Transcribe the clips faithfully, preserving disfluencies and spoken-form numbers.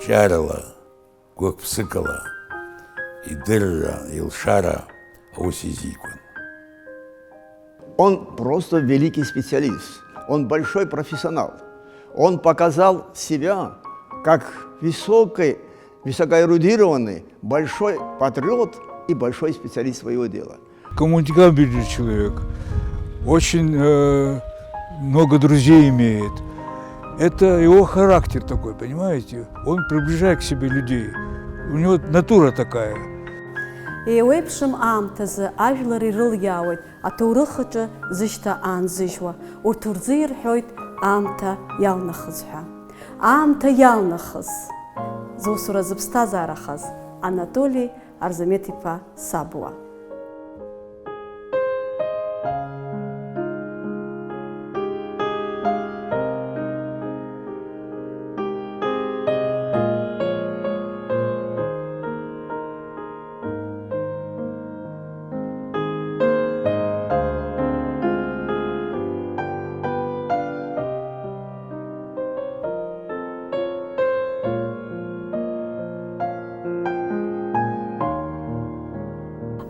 Ҿиарала, гәык-ԥсыкала, идырра, илшара аус изикуан. Он просто великий специалист, он большой профессионал. Он показал себя как высокий, высокоэрудированный, большой патриот и большой специалист своего дела. Коммуникабельный человек, очень э, много друзей имеет. Это его характер такой, понимаете? Он приближает к себе людей. У него натура такая. Еиуеиԥшым аамҭазы ажәлар ирылиаауеит аҭоурых аҿы зышьҭа аанзыжьуа, урҭ рзы ирҳәоит аамҭа иалнахыз ҳәа. Аамҭа иалнахыз, зусура зыԥсҭазаарахаз Анатоли Арзамеҭ-иԥа Сабуа.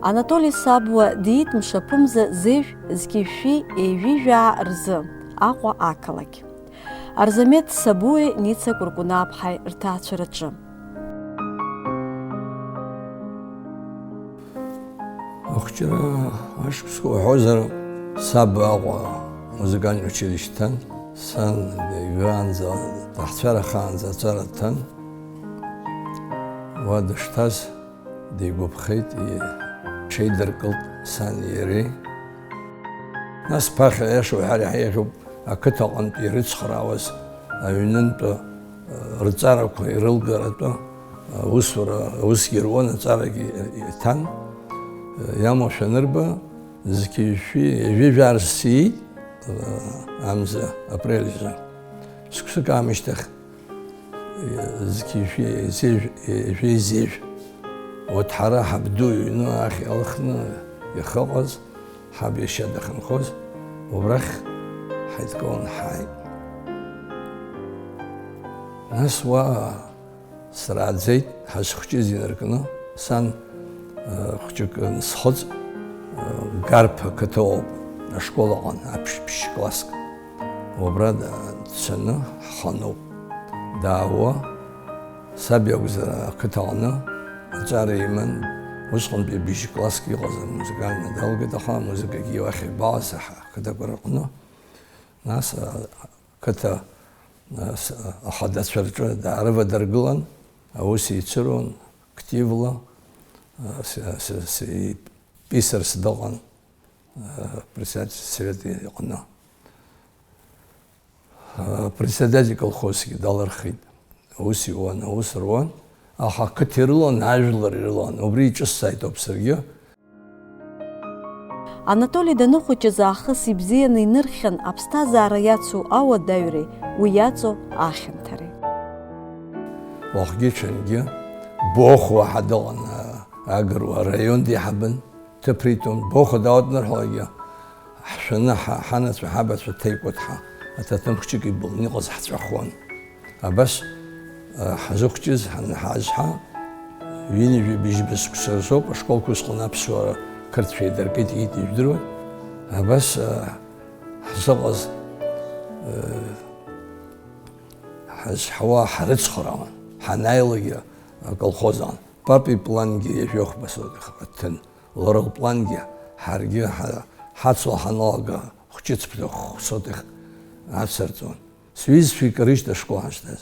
Анатоли Сабуа диит мшаԥымза зежә зқьи жәшәи ҩажәи жәаа рзы Аҟәа ақалақь. Арзамеҭ Сабуеи Ница Кәыркәынааԥҳаи рҭаацәараҿы. Ахәыҷра ашықәсқәа уҳәозар, саб Аҟәа музыкальный училище дҭан, сан дыҩуаанӡа, даҳцәарахаанӡа аҵара дҭан. Уа дышҭаз дигәаԥхеит, и-, ҽеидыркылт сани иареи. Нас ԥахьа, аиаша уҳәар, иаҳа еиӷьуп, ақыҭаҟынтә ирыцхраауаз аҩнынтәи, э, рҵарақәа ирылгаратәы, э, аусура, аусгьы руан, аҵарагьы, э, иҭан. Э, иамоушәа анырба, зқьи жәшәи ҩажәи жәаа рзы сиит, э, амза, апрель изы. Шықәсык аамышьҭахь, э, зқьи жәшәи ҩажәи зежә, ҩажәи зежә. Урҭ ҳара ҳабду иҩны ахь иалхны иахьыҟаз, ҳаб иашьа дахьынхоз, убрахь ҳаидкыланы ҳааит. Нас уа срааӡеит, ҳазхәыҷыз инаркны, сан, э, хәҷык нсхыҵ, э, Гарԥа қыҭа ыҟоуп, ашкол аҟны, аԥшь-, ԥшь класск. Убра да-, дцаны ҳхынҳәып. Даауа, саб иакәзар ақыҭа аҟны аҵара иман, усҟантәи быжь класск иҟаз амузыкальна далгеит, аха амузыкагьы уахь ибалаз ҳа-, ақыҭақәа рҟны. Нас, а, ақыҭа, а, с-, ахадацәа рҿы даарывадыргылан, аус еицыруан активла, а, с-, с-, с-, и-, писарс дыҟан, а, председатель совет иҟны. Председатель колхозгьы далырхит. Аус иуан, аус руан. Аха ақыҭа ирылан, ажәлар ирылан. Убри иҿыссааит ауп саргьы. Анатоли даныхәыҷыз аахыс ибзианы инырхьан аԥсҭазаара иацу ауадаҩреи уи иаҵоу ахьанҭареи. Уахгьы-ҽынгьы Бохәа ҳәа дыҟан, а, Агыруа араион деиҳабын. Ҭыԥ ритәын, Бохәа даауеит анырҳәалакгьы, ҳшәаны ҳа-, ҳанацәа, ҳабацәа ҭеикәаҭҳа аҭаҭын хәҷык ибылны иҟаз ҳҵәахуан. Абас, а, ҳзыхәҷыз ҳанҳазҳа, ҩынҩажәи быжьба шықәса рзоуп ашколқәа усҟан аԥсуара қырҭшәа еидыркит, иит ижәдыруеит. Абас, а, ҳзыҟаз, а, ҳазҳауа ҳрыцхраауан. Ҳанааилакгьы аколхоз аҟны. Папа иплангьы ҩажәи хәба сотих аҭҭын. Лара лплангьы, ҳаргьы ҳа-, ҳацла ҳаналага, хәҷыцԥҭа хә-, сотих ацырҵон. Сҩызцәа икарыжьт ашкол ҳашҭаз.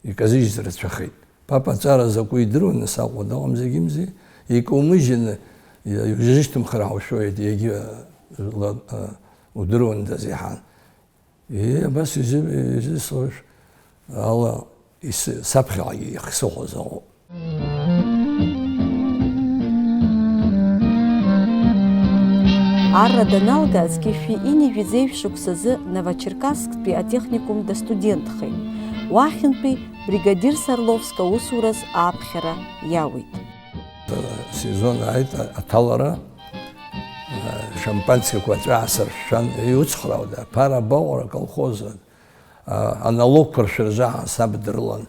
Иказыжьыз рацәахеит. Папа аҵара закәу идыруан, нас Аҟәа дыҟам зегьымзи. Икаумыжьын, иузышьҭымхыр ҳаушәоит, егьи, ла-, удыруандаз иаҳа. Е, абас изы-, изысҳәоз ала ис-, саԥхьаҟагьы иахьсыхәоз ыҟоуп. Арра даналга, зқьи жәшәи ҩынҩажәи зеижә шықәсазы Новочеркассктәи атехникум дастудентхеит. Уахьынтәи бригадирс Орловск аусураз ааԥхьара иауит. Сезон ааит, а-, аҭалара, а, шампанскеқәа аҵәа аасыршәшәан, иуцхраауада, аԥара абаҟара, аколхоз, а, аналогқәа ршәырзаҳа саб дрылан,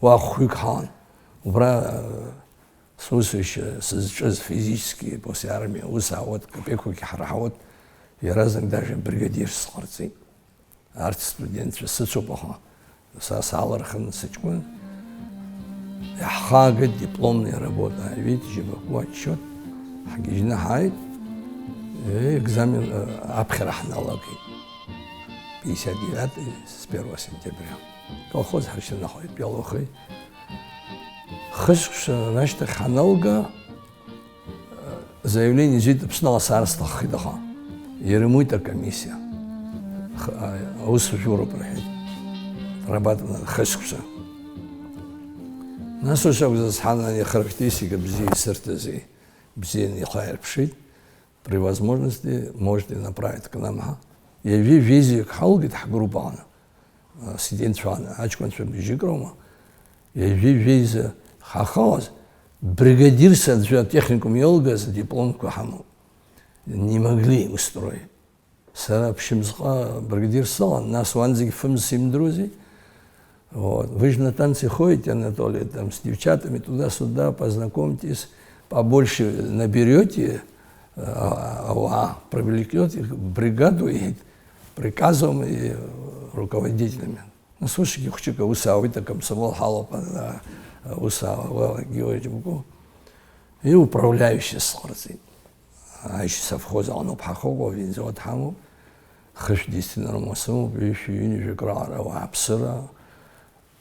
Уа хәҩык ҳалан. Убра, э, сусушьа сызҿыз физически после армии аус аауеит, капеиқәакгьы ҳарҳауеит, иаразнак даже бригадир сҟарҵеит. Арҭ студентцәа сыцуп, аха са саалырхын сыҷкәын. Иаҳхаагеит дипломная работа, ҩажәи ԥшьба отчет. Ҳгьежьны ҳааит, э, экзамен, э, аԥхьара ҳналагеит. Пятьдесят девятый, с первого сентября. Колхоз ҳаршьҭнахуеит, иалухи. Хышықәса рашьҭахь ҳаналга, заявление изҩит, Аԥсныҟа саар сҭаххеит, аха ирымуит акомиссиа. Х-, а, аус ужәыроуп рҳәеит. Рабатәны хышықәса. Нас ус акәзар, сҳан ани характеристика бзиа исырҭази, бзианы ихаирԥшит. При возможности можете направить к нам, ҳа. Ҩажәи жәеизаҩык ҳалгеит ҳгруппа аҟны. Студентцәа, аҷкәынцәа бжьык роума, ҩажәи жәеиза ҳахалаз, бригадирс аӡәы атехникум иалгаз дипломқәа ҳамоуп. Не могли устроить. Сара ԥшьымзҟа бригадир сыҟан, нас уанӡагь фымз симдыруази. Вот. Вы же на танцы ходите, Анатолий, там, с девчатами туда-сюда, познакомьтесь, побольше наберёте, а, а, а, привлекёте в бригаду, и приказом и руководителями. Ну, слушайте, хәыҷык аус аауеит, акомсомол ҳалоуп, а, аус аауа, Георгий Буков. И управляющий сҟарҵеит. Аишьа совхоз аҟноуп ҳахьыҟоу, авинзавод ҳамоуп. Хышә дисциплинармуа сымоуп, ҩышәи ҩынҩажәак раҟара ауааԥсыра.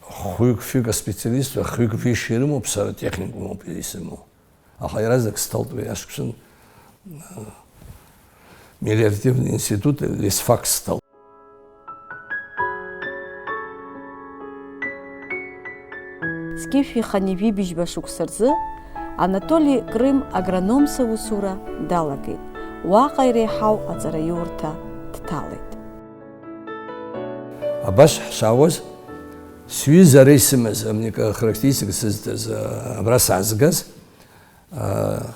Хәҩык-фҩык аспециалистцәа, хҩык-фҩышьа ирымоуп, сара техникумоуп исымоу. Аха иаразнак сҭалт уи ашықәсан, э, мелиоративный институт, лесфак сҭалт. Зқьи жәшәи хынҩажәи быжьба шықәса рзы Анатоли Крым агрономс аусура далагеит. Уаҟа иреиҳау аҵараиурҭа дҭалеит. Абас ҳшаауаз, сҩыза ара исымаз, амника характеристика сызҭаз, а, абра саазгаз, а,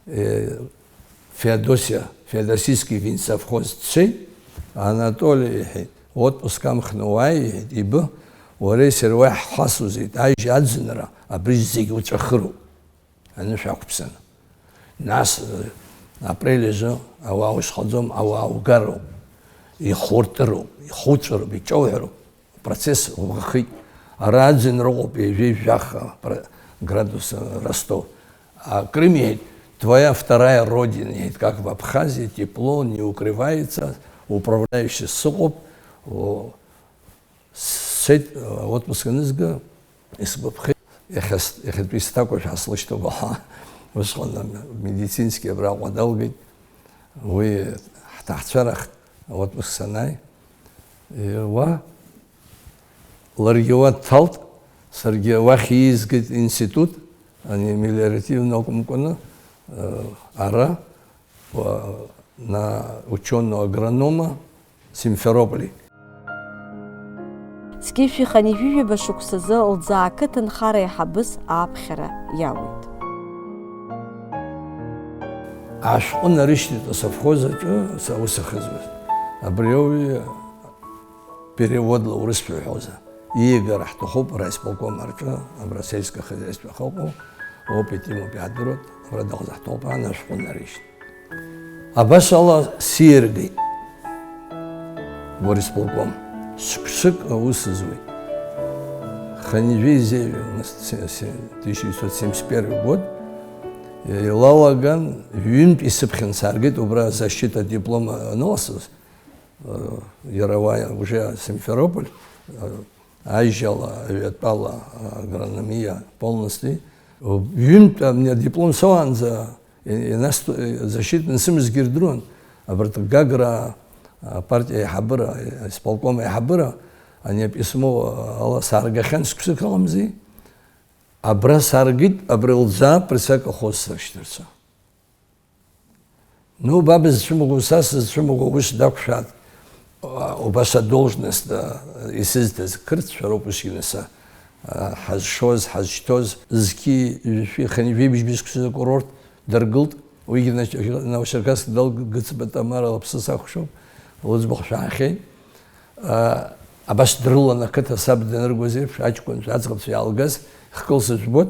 э, Феодосиа, Феодосийский винсовхоз дцеит, Анатоли, иҳәеит, отпуск амхны уааи, иҳәеит, ибы, уареи сареи уа иаҳхасуазеит, ажьи аӡынра, абри зегь уҵәахыроуп. Анышә ақәԥсаны. Нас, э, апрель азы ауаа ушьхаӡом, ауаа угароуп, ихуртыроуп, ихуҵәароуп, иҿоуҳәароуп. Процесс ӷәӷәахеит. Ара аӡын рыҟоуп ҩажәи жәаха пр-, градус, э, Ростов. А Крым иҳәеит, твоя вторая родина, иҳәеит, как в Абхазии, тепло, не укрывается, управляющий сыҟоуп, о, Сцеит, э, отпуск анызга, исгәаԥхеит, иахьа с-, иахьатәи сҭакәажә ҳаслышьҭоуп, аха усҟан медицински абраҟа далгеит. Уи ҳҭаацәарахт отпуск санааи, э, уа, ларгьы уа дҭалт, саргьы уахь ииазгеит институт, ани мелиоративно акәымкәаны, э, ара, уа, на ученого агронома Симферополе. Зқьышә иханижәижәаба шықәсазы Лӡаа ақыҭанхара аиҳабыс ааԥхьара иауеит. Ашәҟәы нарышьҭит асовхоз аҿы са аус ахьызуаз. Абри ауаҩы переводла урысшәа иҳәозар, ииагара ҳҭахуп, араисполком аҿы, абра асельское хозяйство ахьыҟоу, опыт имоуп, иаадыруеит, абра дыҟазар ҳҭахуп, ан ашәҟәы нарышьҭит. Абас ала сиаргеит горисполком. Шықәсык аус зуеит. Ханижәи зеиҩу, нас, се-, се-, тысяча девятьсот семьдесят первый год, илалаган, ҩынтә исыԥхьан сааргеит, убра защита диплома аныласыз, э, иара уа уже Симферополь, э, ажьала, ҩатәала агрономиа полностью. Ҩынтә, а, диплом соуаанӡа, и-, инасҭо-, защита ансымазгьы ирдыруан, абарҭ Гагра апартиа аиҳабыра, исполком аиҳабыра, ани аписмо ала сааргахьан, шықәсык ыҟамзи. Абра сааргеит, абри Лӡаа прицак ахоз срышьҭырца. Ну, ба бызцәымӷу, са сызцәымӷу ус дақәшәааит. Убас адолжность, а, исызҭаз қырҭцәа роуп усгьы нас, а, ҳазшоз, ҳазшьҭоз, зқьи жәшәи хынҩажәи бжьба шықәсазы акурорт дыргылт. Уигьы Новочеркасск далгеит, Гыцба Тамара лыԥсы сахәшоуп, лыӡбахә шәаҳахьеит. А, абас дрылан ақыҭа саб даныргоз еиԥш, аҷкәынцәа, аӡӷабцәа иаалгаз, хкылсыз жәбоит.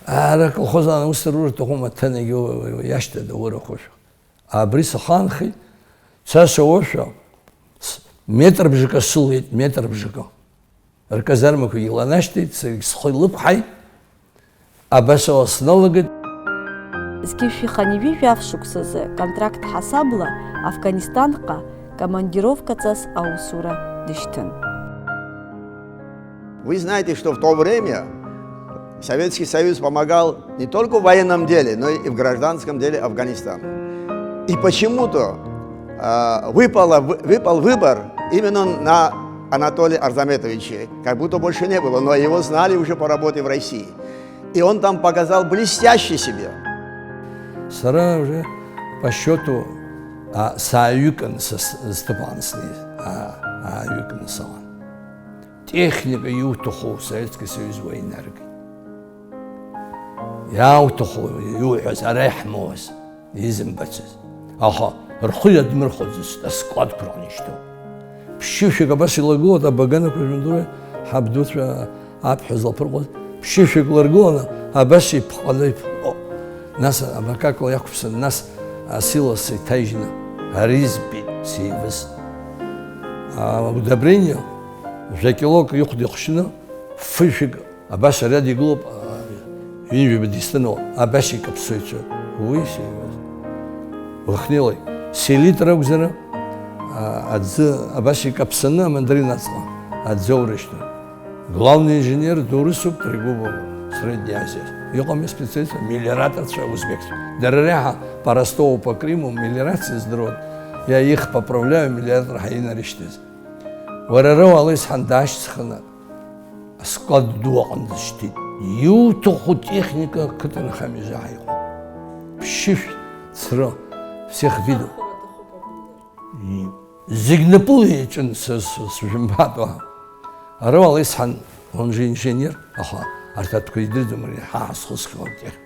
Ара аколхоз аан аус рур рҭахума, ҭанагьы иашьҭада урахәышә. Абри сахаанхеит, цас ауашәа, с-, метр бжака сылеит, метр бжака. Рказармақәагьы ланашьҭит, саргь схы илықәҳаит. Абасала сналагеит. Зқьышә иханижәижәаф шықәсазы контракт ҳасабла Афганистанҟа командировкаҵас аусура дышьҭын. Вы знаете, что в то время Советский Союз помогал не только в военном деле, но и в гражданском деле Афганистану. И почему-то, а, выпало, вы-, выпал выбор именно на Анатолия Арзаметовича. Как будто больше не было, но его знали уже по работе в России. И он там показал блестяще себя. Сара уже по счёту, а, сааҩыкан са с-, сҭыԥ аан снеиз, а, ааҩыкан сауан. Техника иуҭаху Советский Союз уа инаргеит. Иауҭаху, иуҳәаз, ара иаҳмоуаз, изымбацыз. Аха рхы иадмырхәаӡацт, аскладқәа рҟны ишьҭоуп. Ԥшьышәак абас илагылоуп, абаганақәа жәындура ҳабдуцәа аԥҳә злаԥырҟоз, ԥшьышәак ларгыланы, абас иԥҟаны иԥҟо. Нас амакакала иақәԥсан, нас асилос иҭажьны, ари збеит, сеивыст. А, удобрение, жәа-килок ихәда ихшьны, фышәак абас ариад игылоуп, а, ҩынҩажәаба дистано, абас икаԥсоит, уи сеивыст. Уахнеилак, селитра акәзар, а, аӡы абас икаԥсаны амандарин аҵла аӡы аурышьҭуан. Главный инженер ду рысуп Трегубова, Средняя Азиа. Иҟами специалистцәа, мелиораторцәа, узбекцәа. Дара реиҳа по Ростову, по Крыму мелиорациа здыруан. Я их поправляю, мелиоратор ҳәа инарышьҭыз. Уара ара уала исҳан даашьцханы асклад ду аҟынӡа дышьҭит. Иуҭаху техника ақыҭанхамҩа заҳа иҟоуп. Ԥшьышә, ҵры, всех видов. И-, зегь напыла иаҿын са, са, сжәымбатәа. Ара уала исҳан, он же инженер, аха арҭ атәқәа идырӡом, ари ҳа ҳазхысхьоу атех-,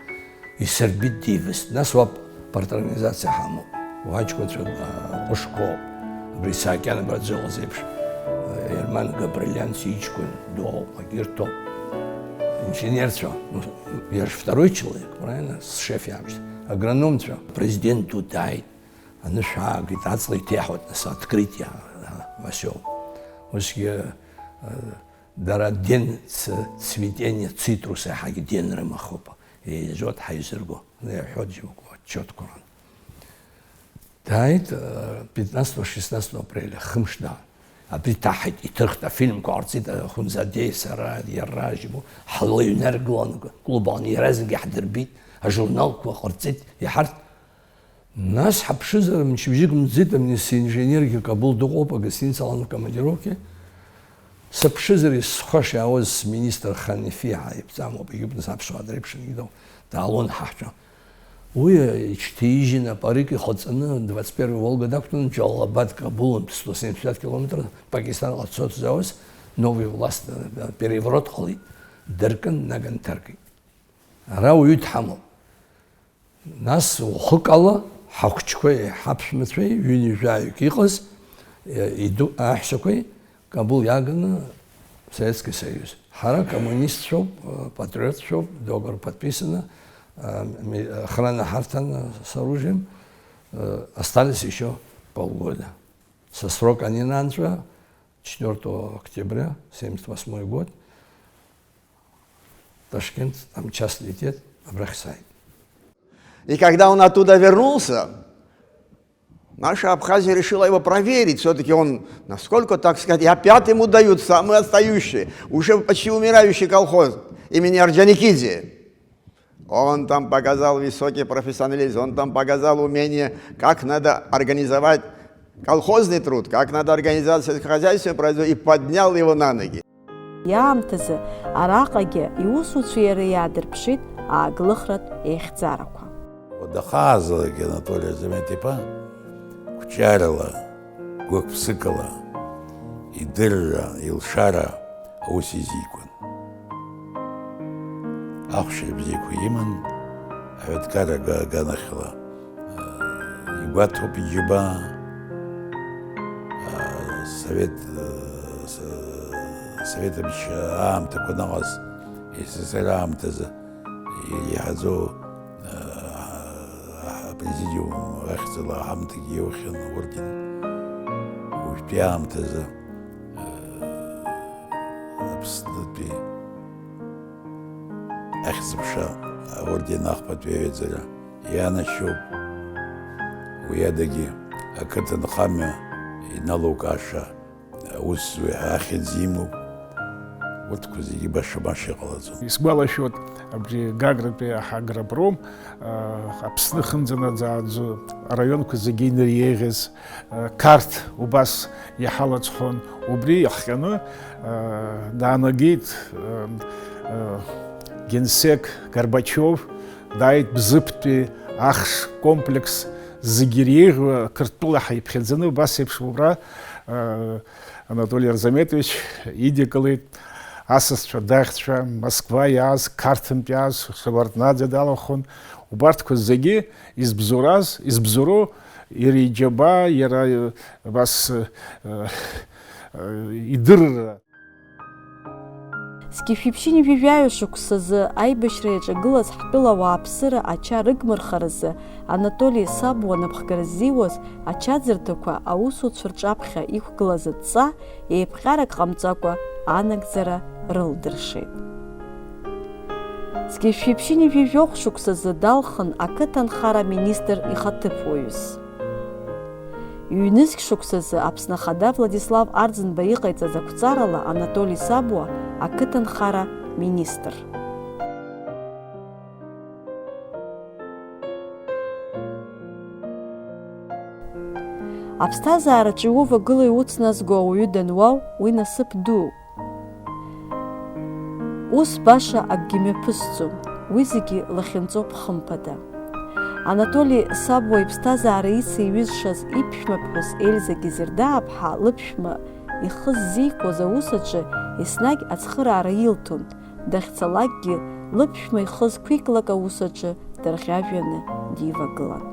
исырбит, дивыст. Нас уа парторганизациа ҳамоуп. Уа аҷкәынцәа, а, ҟәышқәоуп. Абри Саакьан абра дзыҟаз еиԥш, а, Ерман Габрилианс иҷкәын дууп, агьырҭ ауп. Инженерцәа, ну, я же второй человек, правильно, с шеф иаамышьҭ. Агрономцәа, президент ду дааит. Анышә аагеит, аҵла иҭеиҳауеит, нас, открытие, а, Васио. Усгьы, а, дара ден ц-, цветение цитруса иаҳагьы ден рымахуп, еизоит ҳаизырго, иҳәоит џьоукы, отчетқәа ран. Дааит, а, пятнадцатого шестнадцатого апреля, хымш даан. Абри ҭаҳаит, иҭырхт, афильмқәа ҟарҵеит, Ахунзадеи сара, иара, џьоукы, ҳлыҩнаргылан, клуб аҟны иаразнак иаҳдырбеит, ажурналқәа ҟарҵеит, иҳарҭ. Нас ҳаԥшызар, мчыбжьык мҵит, амни-, синженергьы Кабул дыҟоуп, агостиница алан в командировке. Сыԥшызар, схәа шиаауаз сминистр Ханифи ҳәа иԥҵамоуп, егьуп, нас аԥсуаа дреиԥшын, идоу, даалон ҳаҳәшьа. Уи иҽҭижьын, апарик ихаҵаны, двадцать первый Волга дақәтәаны, Джалалабад, Кабул, сто семьдесят километр, Пакистанҟа дцоит зауаз, Новый власть, э, переворот ҟалеит, дыркын, наган дҭаркит. Ара уаҩы дҳамоуп. Нас уахык ала ҳахәыҷқәеи ҳаԥшәмацәеи, ҩынҩажәаҩык иҟаз, э, иду-, аҳәсақәеи Кабул иааганы Советский Союз. Ҳара коммунистцәоуп, э, патриотцәоуп, договор подписано, э, ми-, охрана ҳарҭан, э, с оружием, э, остались ещё полгода. Со срок ани нанҵәа, четвёртого октября, семьдесят восьмой год, Ташкент, там час летит, абрахь сааит. И когда он оттуда вернулся, наша Абхазия решила его проверить. Все-таки он, насколько, так сказать, и опять ему дают самый отстающий, уже почти умирающий колхоз имени Орджоникидзе. Он там показал высокий профессионализм, он там показал умение, как надо организовать колхозный труд, как надо организовать сельскохозяйственное производство, и поднял его на ноги. Иаамҭазы араҟагьы иусуцәа иара иаадырԥшит ааглыхратә еихьӡарақәа. Дахаазалак Анатоли Арзамеҭ-иԥа қәҿиарала, гәык-ԥсыкала, идырра, илшара аус изикуан. Ахәшьара бзиақәа иман, аҳәынҭқарра ага-, аганахьала, э, игәаҭоуп иџьабаа, э, совет, э, с-, совет абжьы аамҭақәа аныҟаз, С С С Р аамҭазы иреиҳаӡоу, э, апрезидиум ахьӡала аҳамҭагьы иоухьан аорден. Уажәтәи аамҭазы, э, Аԥснытәи ахьӡ-ԥша аорден ахԥатәи аҩаӡара ианашьоуп. Уи адагьы ақыҭанхамҩа иналукааша аусзуҩ ҳәа ахьӡ имоуп. Урҭқәа зегьы баша-баша иҟалаӡом. Исгәалашәоит абри Гагратәи аҳ-, агропром, а, Аԥсны хынӡанаӡааӡо араионқәа зегьы инареиӷьыз, а, Қарҭ убас иҳалаҵәхон. Убри иахҟьаны, а, даанагеит, а, а, генсек Горбачиов, дааит Бзыԥтәи ахш комплекс зегьы иреиӷьу Қырҭтәыла ҳаиԥхьаӡаны убас еиԥш убра, а, Анатоли Арзамеҭович идикылеит, асасцәа, дахьцәа, Москва иааз, Қарҭынтә иааз, Шеварднаӡе далахәын. Убарҭқәа зегьы избзоураз, избзоуроу иара иџьабаа, иара, э, абас, э, э, идырра. Зқьи жәшәи ԥшьынҩажәи жәаҩа шықәсазы аибашьра иаҿагылаз ҳтәыла ауааԥсыра ача рыгмырхаразы Анатоли Сабуа напхгара ззиуаз ачаӡырҭақәа аусуцәа рҿаԥхьа иқәгылаз адҵа еиԥҟьарак ҟамҵакәа анагӡара рылдыршеит. Зқьи жәшәи ԥшьынҩажәи жәохә шықәсазы далхын ақыҭанхара аминистр ихаҭыԥуаҩыс. Ҩнызқь шықәсазы Аԥсны Ахада Владислав Арӡынба иҟаиҵаз ақәҵарала Анатоли Сабуа ақыҭанхара министр. Аԥсҭазаараҿы иувагылоу иуцназго ауаҩы дануау, уи насыԥ дууп. Ус баша акгьы мҩаԥысӡом, уи зегьы лахьынҵоуп хымԥада. Анатоли Сабуа иԥсҭазаара ицеиҩызшаз иԥшәмаԥҳәыс Ельза Гезердааԥҳа лыԥшәма ихы ззикуаз аус аҿы еснагь ацхыраара илҭон, дахьцалакгьы лыԥшәма ихы зқәиклак аус аҿы дырӷьажәҩаны дивагылан.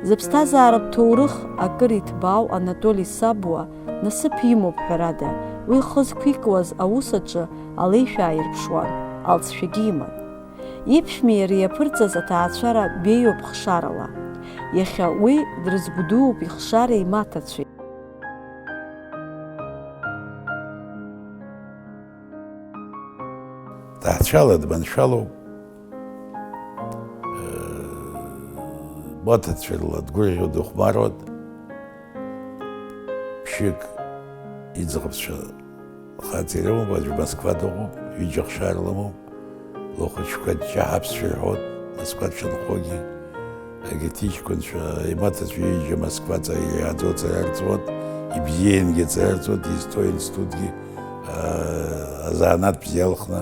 Зыԥсҭазааратә ҭоурых акыр иҭбаау Анатоли Сабуа насыԥ имоуп, ҳәарада, уи ихы зқәикуаз аус аҿы алеишәа ааирԥшуан, алҵшәагьы иман. Иԥшәмеи иареи иаԥырҵаз аҭаацәара беиоуп хшарала. Иахьа уи дрызгәдууп ихшареи имаҭацәеи. Ҭаацәала дманшәалоуп. Маҭацәа рыла дгәырӷьо дыхәмаруан. Ԥшьҩык иӡӷабцәа хаҵа ирымоуп, аӡә Москва дыҟоуп, ҩыџьа хшара лымоуп. Лыхәыҷқәа ҷҷаҳа аԥсшәа рҳәоит, Москва дшынхогьы. Егьырҭ иҷкәынцәа, имаҭацәа ҩыџьа Москваҵа иааӡо аҵара рҵоит, ибзиангьы аҵара рҵоит, изҭо институтгьы, аа, азанааҭ бзиа алхны,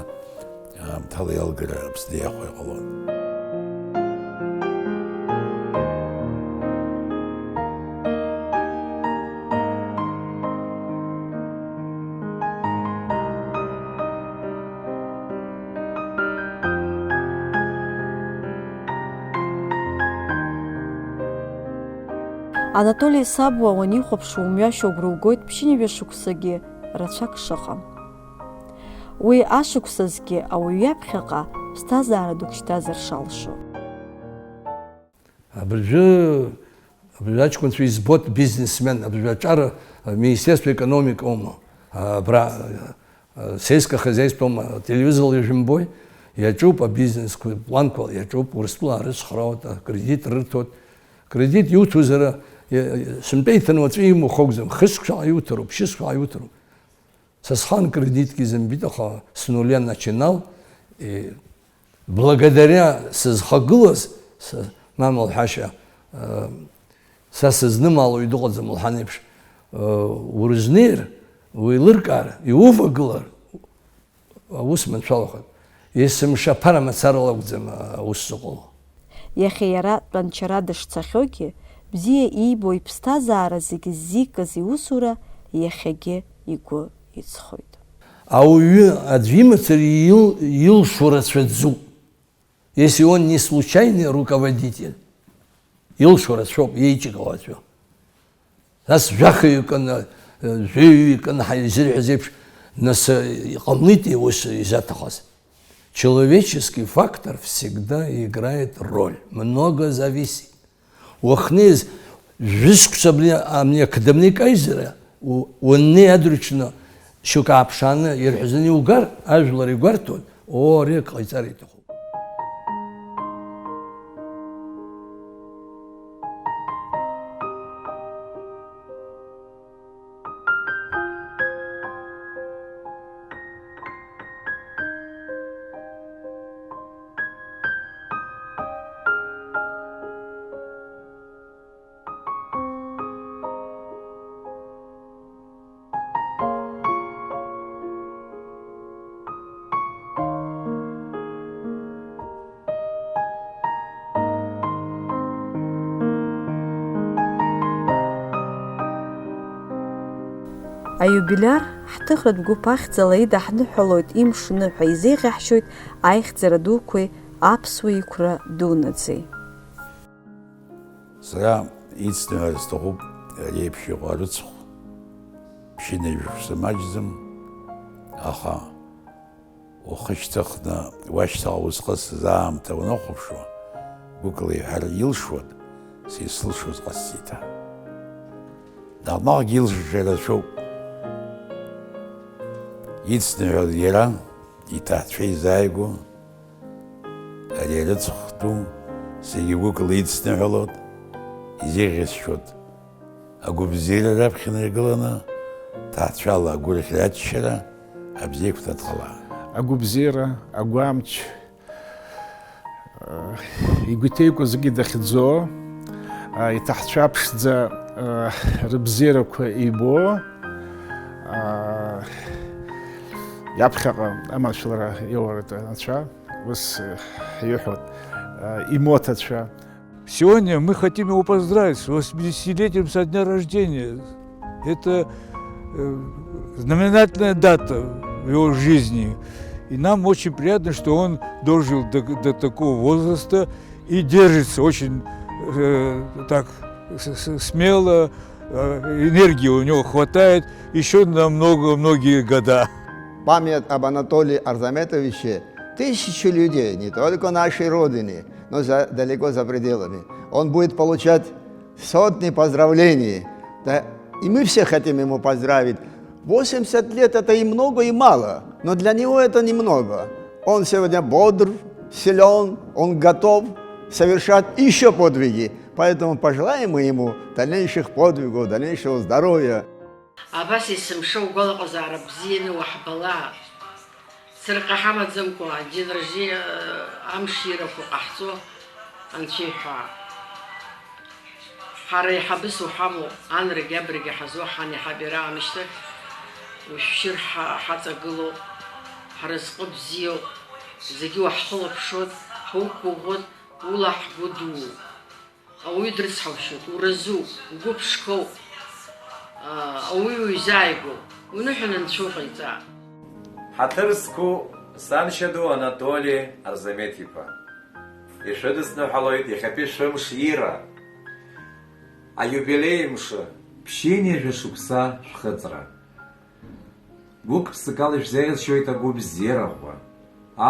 аамҭала иалгара Аԥсны иахәо иҟалон. Анатоли Сабуа уанихәаԥш, умҩашьо агәра угоит ԥшьынҩажәа шықәсагьы рацәак шыҟам. Уи ашықәсазгьы ауаҩы иаԥхьаҟа ԥсҭазаара дук шьҭазар шалшо. Абыржәы, абыржәы аҷкәынцәа избоит бизнесмен, абыржәы аҿар Министерство экономика аума, абра, сельское хозяйство аума, ателевизорла ижәымбои, иаҿуп абизнесқәа, планқәа иаҿуп, Урыстәыла арыцхраауеит, акредит рырҭоит. Кредит иуҭозар, сынтәа иҭаны уаҵәы имухогӡам, хышықәсала иуҭароуп, шьышықәсала иуҭароуп. Са схаан кредитгьы изымбеит, аха с нуля начинал, и благодаря сызхагылаз, са, мама лҳәашьа, э, са сызнымаало уаҩ дыҟаӡам лҳәан еиԥш, э, урызнеир, уеилыркаар, иувагылар, аус маншәалахоит. Есымша ԥара мацарала акәӡам аус зыҟало. Иахьа иара тәанчара дышцахьоугьы, бзиа иибо иԥсҭазаара зегьы ззикыз иусура иахьагьы игәы иҵхоит. Ауаҩы аӡә имацара ил-, илшо рацәаӡоуп. Если он не случайный руководитель, илшо рацәоуп, еиҿикаауа аӡәы. Нас жәахаҩык аны, жәаҩаҩык аны ҳа изырҳәаз еиԥш, нас, э, иҟамлеитеи ус изаҭахаз? Человеческий фактор всегда играет роль, много зависит. Уахнеиз, жәышықәса абни, абни ақыдамнеи каизара, у-, уаннеи адырҩаҽны шьоук ааԥшааны ирҳәазаны иугар, ажәлар игәарҭон, оо, ари акы ҟаиҵар иҭахуп. Аиубилиартә гәыԥ ахьӡала идаҳныҳәалоит имшны ҳәа изеиӷьаҳшьоит аихьӡара дуқәеи аԥсуа иқәра дунаӡеи. Сара ицныҳәар сҭахуп ари еиԥш иҟоу арыцхә, ԥшьынҩажәа шықәса маҷӡам, аха ухы шьҭыхны уашьҭахь аус зхысыз аамҭа уанахәаԥшуа, гәыкала иҳәар илшоит, са исылшоз ҟасҵеит ҳәа. Наҟ-наҟгьы илшаша рацәоуп. Ицныҳәалт иара, иҭаацәа изааигәоу, ари арыцхә ду зегьы гәыкала ицныҳәалоит, изеиӷьасшьоит агәабзиара раԥхьа инаргыланы, ҭаацәала агәырӷьара аччара абзиақәа дадхалааит. Агәабзиара, агәамч, игәыҭеикуа зегьы дахьӡо, иҭаҳцәа ԥшӡа рыбзиарақәа ибо, иаԥхьаҟа амаршәалара иоуеит анцәа, ус ҳиҳәоит, имоҭацәа. Сегодня мы хотим его поздравить с восьмидесятилетием со дня рождения. Это э, знаменательная дата в его жизни. И нам очень приятно, что он дожил до, до такого возраста и держится очень э, так с- с- смело, э, энергии у него хватает еще на много-многие года. Память об Анатолии Арзаметовиче тысячи людей, не только нашей Родины, но за, далеко за пределами. Он будет получать сотни поздравлений. Да, и мы все хотим ему поздравить. Восемьдесят лет — это и много, и мало, но для него это немного. Он сегодня бодр, силен, он готов совершать еще подвиги. Поэтому пожелаем мы ему дальнейших подвигов, дальнейшего здоровья. Абас есымша угәалаҟазаара бзианы уаҳбала. Цырҟа ҳамаӡамкәа адин ржьи амширақәа ҟаҳҵо анцәа иҳәаа. Ҳара еиҳабыс уҳамоуп, анрагьы абрагьы ҳазуаҳан иаҳаб иара аамышьҭахь ушәшьыр ҳа-, ҳаҵагылоуп, ҳразҟы бзиоуп, зегьы уаҳхылаԥшуеит, ҳуқәгәыӷуеит, ула ҳгәы дууп. Ауаҩы дрыцҳаушьоит, уразуп, угәы ԥшқоуп, аа, ауаҩы уизааигәоуп, уныҳәан анцәа уҟаиҵа. Ҳаҭыр зқәу саншьа ду Анатоли Арзамеҭ-иԥа, ишәыдысныҳәалоит иахьатәи шәымш ира. Аиубилеи мшы! Ԥшьынҩажәа шықәса шәхыҵра! Гәык-ԥсыкала ишәзеиӷьасшьоит агәы бзиарахәа,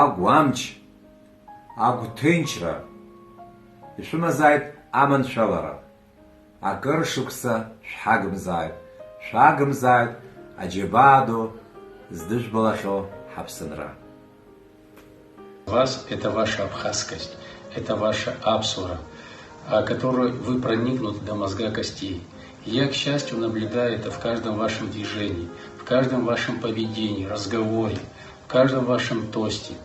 агә амч, агә ҭынчра, ишәымазааит аманшәалара. Акыр шықәса шәҳагымзааит, шәагымзааит аџьабаа ду здыжәбалахьоу ҳаԥсынра. Вас — это ваша абхазскость, это ваша аԥсуара, а, которой вы проникнуты до мозга костей. И я, к счастью, наблюдаю это в каждом вашем движении, в каждом вашем поведении, разговоре, в каждом вашем тосте.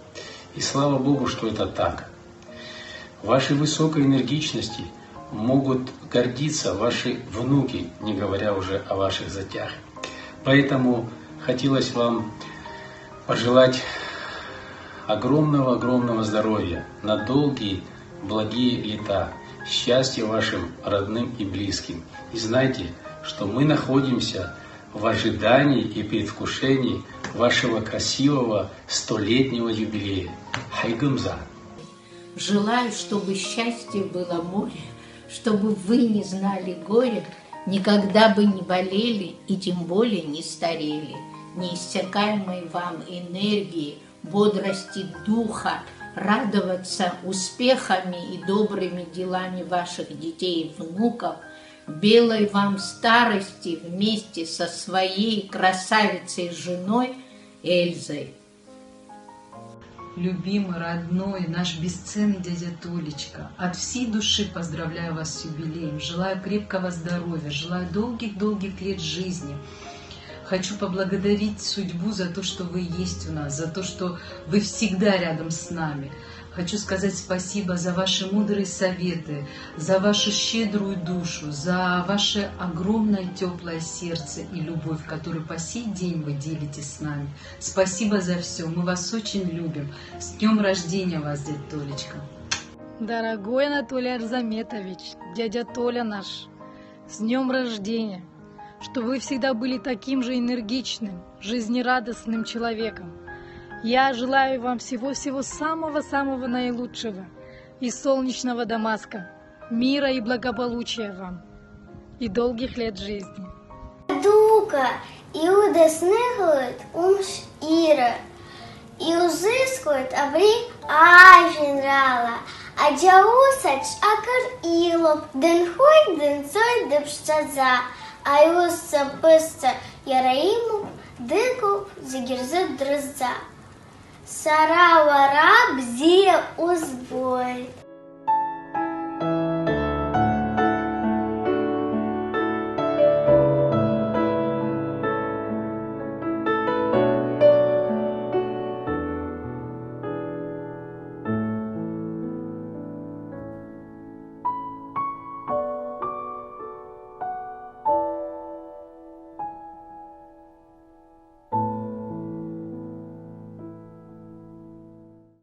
И слава Богу, что это так. Вашей высокой энергичности могут гордиться ваши внуки, не говоря уже о ваших зятях. Поэтому хотелось вам пожелать огромного-огромного здоровья на долгие благие лета, счастья вашим родным и близким. И знайте, что мы находимся в ожидании и предвкушении вашего красивого столетнего юбилея. Ҳаигымзааит! Желаю, чтобы счастье было море, чтобы вы не знали горя, никогда бы не болели и тем более не старели. Неиссякаемой вам энергии, бодрости духа, радоваться успехами и добрыми делами ваших детей и внуков, белой вам старости вместе со своей красавицей женой Эльзой. Любимый, родной, наш бесценный дядя Толечка, от всей души поздравляю вас с юбилеем, желаю крепкого здоровья, желаю долгих-долгих лет жизни. Хочу поблагодарить судьбу за то, что вы есть у нас, за то, что вы всегда рядом с нами. Хочу сказать спасибо за ваши мудрые советы, за вашу щедрую душу, за ваше огромное тёплое сердце и любовь, которую по сей день вы делитесь с нами. Спасибо за всё. Мы вас очень любим. С днём рождения вас, дядя Толечка! Дорогой Анатолий Арзаметович, дядя Толя наш, с днём рождения! Чтобы вы всегда были таким же энергичным, жизнерадостным человеком. Я желаю вам всего-всего самого-самого наилучшего и солнечного Дамаска, мира и благополучия вам и долгих лет жизни. Дука, иудысныҳәалоит умш ира. Иузыскуеит абри ажәеинраала, аџьаусаҿ акыр илоуп, дынхоит, дынҵоит дыԥшӡаӡа, аиусцәа ԥызҵәа иара имоуп, дыҟоуп зегь рзы дрызӡа. Сара уара бзиа узбоит.